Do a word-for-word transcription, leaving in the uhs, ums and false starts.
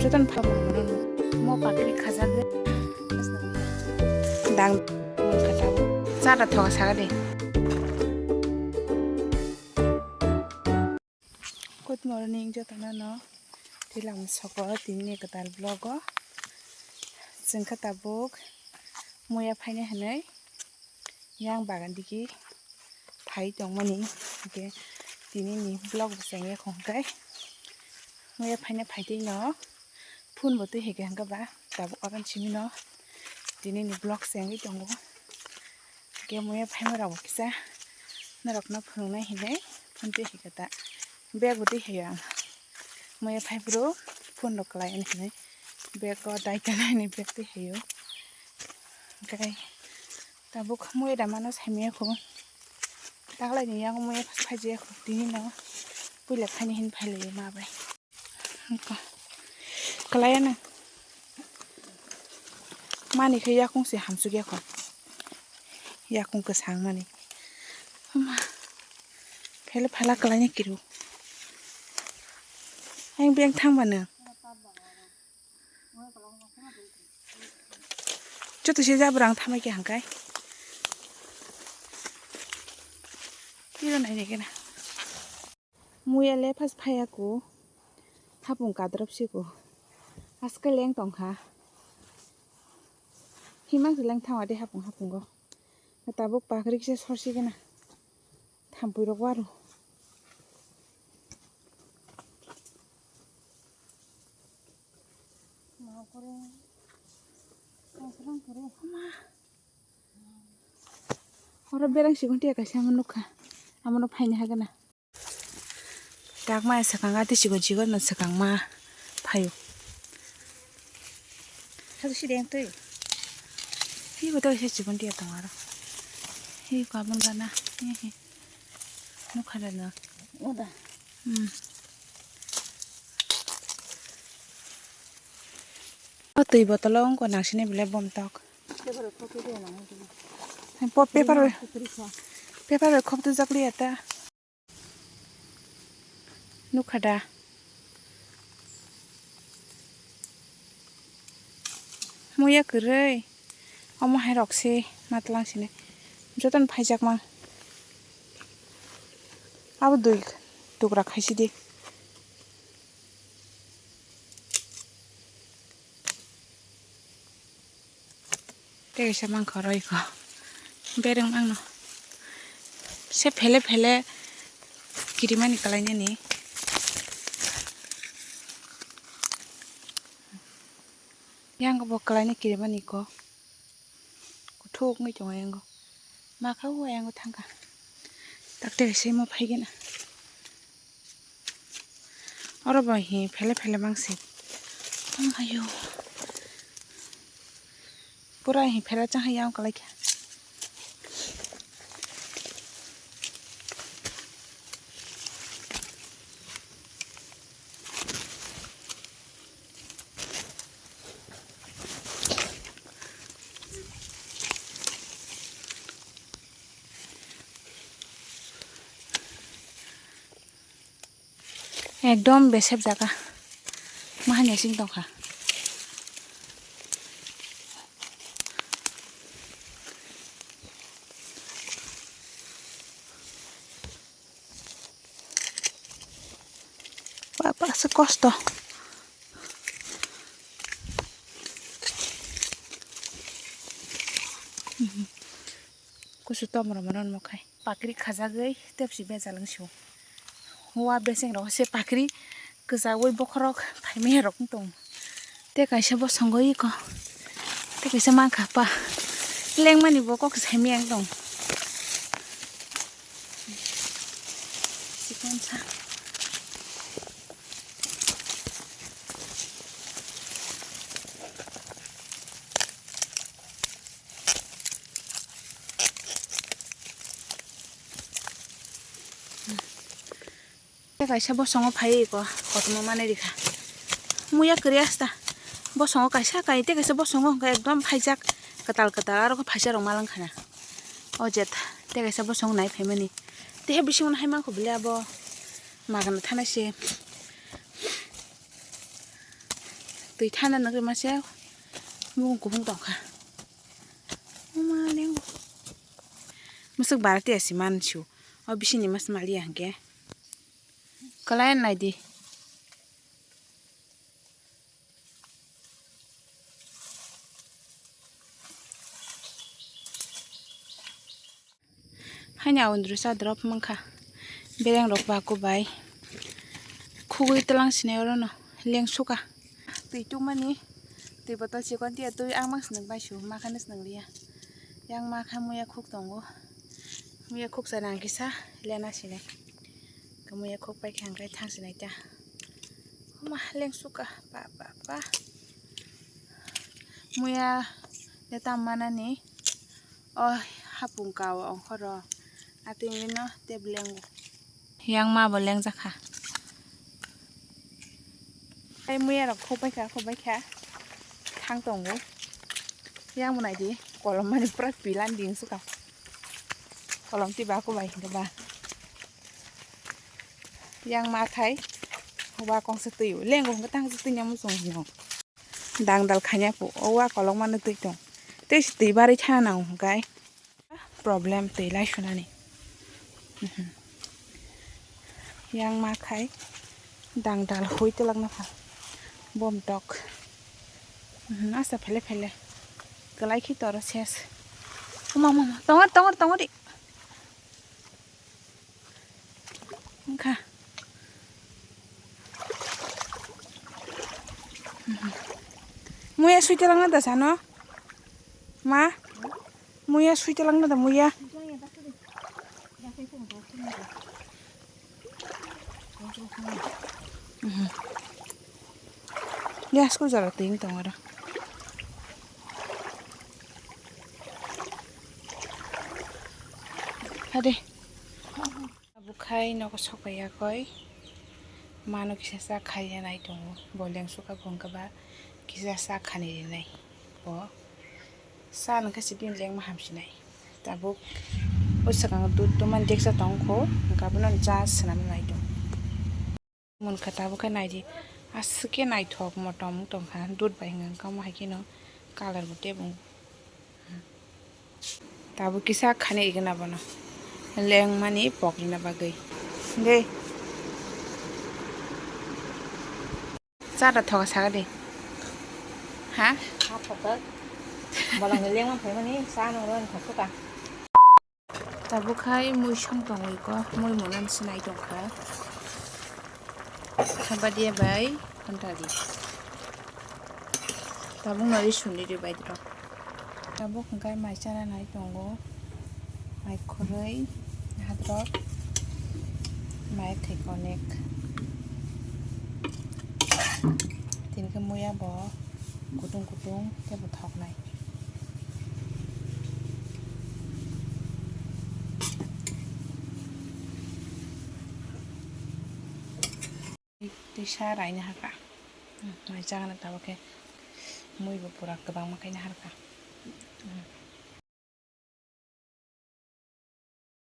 Jotono pha mo pakri khajagwi. Dang. Chada thoga saga de. Good morning, jotono no. Tilam soko tini ni kwtal vlog o. Chwng kha tabuk muya phaina hinwi yang bagan digi phai tongmani. Hwnkhe tini ni vlog bo chwng yakho hwnkhe muya phaina phai twi no phone bo twi hwnkhe hwnkhe ba tabuk oran simi no tini ni vlog chwngwi tongo. Hwnkhe muya phaima rok bo kisa norok no phunuknai hinwi phone twi hwnkhe ta bag bo twi hwyo ang. Muya phai phuru phone rok kwlai ani hinwi bag o dai tongnai hinwi bag twi hwyo. Hwnkhe tabuk muya da mano saimaya kho. Taklaini yango muya phai jaya kho tini no puila phaini hin phai lai ma bai. Kwlai ano. Mani khe yakung se hamsuk ya kho. Yakung kwsang mani. Ama. Phele phala kwlai ni kiru. Ang beng thang mano. Joto se jabra ang thamai khe hangkai. Tiro nai nai kena. Muya le phas phaiya ko. Hapung kadrop si ko. Aske leng tong kha. Himang se leng thang de hapung hapung go. Tabuk pakri kisa sor si kena. Thampui rok waro. Oro berang sigon tiya kaisa amo nukha. Amo no phaini hagana. Takma swkang a tei sigon sigon no swkang ma phaio. Hadu si deng twi. Hi bo to se sigon tiya tong aro. Hi kabun gana. Hi hi. Nukha da na. Oda. Hmm. O twi botolo wngkha nangsini belai bomtok. Paper bai, paper bai khok twijak liya ta. Nukha da. Muya kwrwi. Omo hai rok se matwlang sini. Jotono phaijakma. Abo dui tukra khaisidi. Tei kaisa mankha oro iko. Bereng mangno. Se phele phele kirimani kalainani. Yang bo kalaina kirimani iko. Kuthuk wngwi tongo yang o. Makha o yang o thangkha. Takte kaisa imo phaigena. Oro bo hi phele phele mangsi. Tong hayo. Pura hi phela chang hai yang kalai kha. Ekdom besep jaga. Mahanya sing tongkha. Baba, se kosto. Kusu tomro mano mo khai. Pakri khajagwi tepsi bejal wng sio. Hua beseng rok se pakri kwchagwi bokhorok phaimaya rok wng tongo. Tei kaisa bosongo iko. Tei kaisa mankha pa. Lengmani bo kok saimaya wng tong. Sikonsa. Tei kaisa bosongo phai iko kotorma manwi rikha. Muya kwrwi asta. Bosongo kaisa kai tei kaisa bosongo hwnkhe ekdom phaijak kwtal kwtal aro khe phaisa rok malang khana. O jet tei kaisa bosongo nai phaimani. Tei he bisingo hai mankho bele abo magana thana se. Twi thana nugwi mase bukung kubung tongkha. Oma lengo. Musuk bara tiya si man su. O bisini mas maliya hwnkhe. Kwlai naidi. Haini awandru sa drop mankha. Bereng rok ba kubai. Khugui tlang sinai orono lengsuka. Twi tungmani twi botol chikon tiya twi ang mang swnang bai su makhano swnang liya. Yang makha muya khuk tongo. Muya khuk sana ang kisa lena sinai. Muya khuk pai kha ang kai thang sinai ta. Oma lengsuka pa pa pa. Muya leta manani. O hapung kao ongkhoro. Atwino tei blengo. Yang ma bo lengjakha. Ai muya rok khobai kha, khobai kha. Thang tongo. Yang bo naidi kolom mani pura pilan ding suka. Kolom ti ba ko bai hingke ba. Yang ma khai. Wa kong se twi. Lengo hingke tang se twi nyamu song hino. Dangdal khaina pu o wa kolokma nw twi tong tei se twi barwi thana nango hwnkhe problem twi lai sunani. Mhm. Yang ma khai dangdal hui twlak nokha bomtok. Mhm, asa phele phele kwlai khi toro ses. Uma, uma, uma. Tongor, tongor, tongor di. Wngkha. Muya sui twlangna da sano? Ma? Muya sui twlangna da muya? Ya, school jora twi wng tongo oro. Hade. Abo khai nogo sokai yakoi. Mano kisa cha khai ya nai tongo. Bo lengsuka bo hwnkhe ba kisa cha khani rinai. Bo cha nangkhe se bini lengma hamsinai. Tabuk o swkang dud tongmani deksa tongkho, hwnkhe abono cha swnamna nai tongo. Munkha tabuk khe naidi, aswk khe naithok motom wng tongkha, dud bai hwnka hwnkhe omo hai kheno colour bo tebo. Tabuk kisa khani igna bono lengmani pok rwna bagwi. Dei. Cha da thoka saka de. Ha? Ha thoka. Bolong ni lengma phaimani cha nang ron thok ka. Tabuk khai mui song tongwi ko, mui monan sinai tongkha. Khabadiya bai, phantali. Tabuk nari sundiri bai dro. Tabuk hwnkhe mai chana nai tongo. Mai khorwi, hadrok, mai thai konek. Tini khe muya bo kutung kutung tei bo thoknai. Tei sa raina haka. Hmm, mai chagana tabuk khe mui bo pura kwbangma khaina harka. Hmm.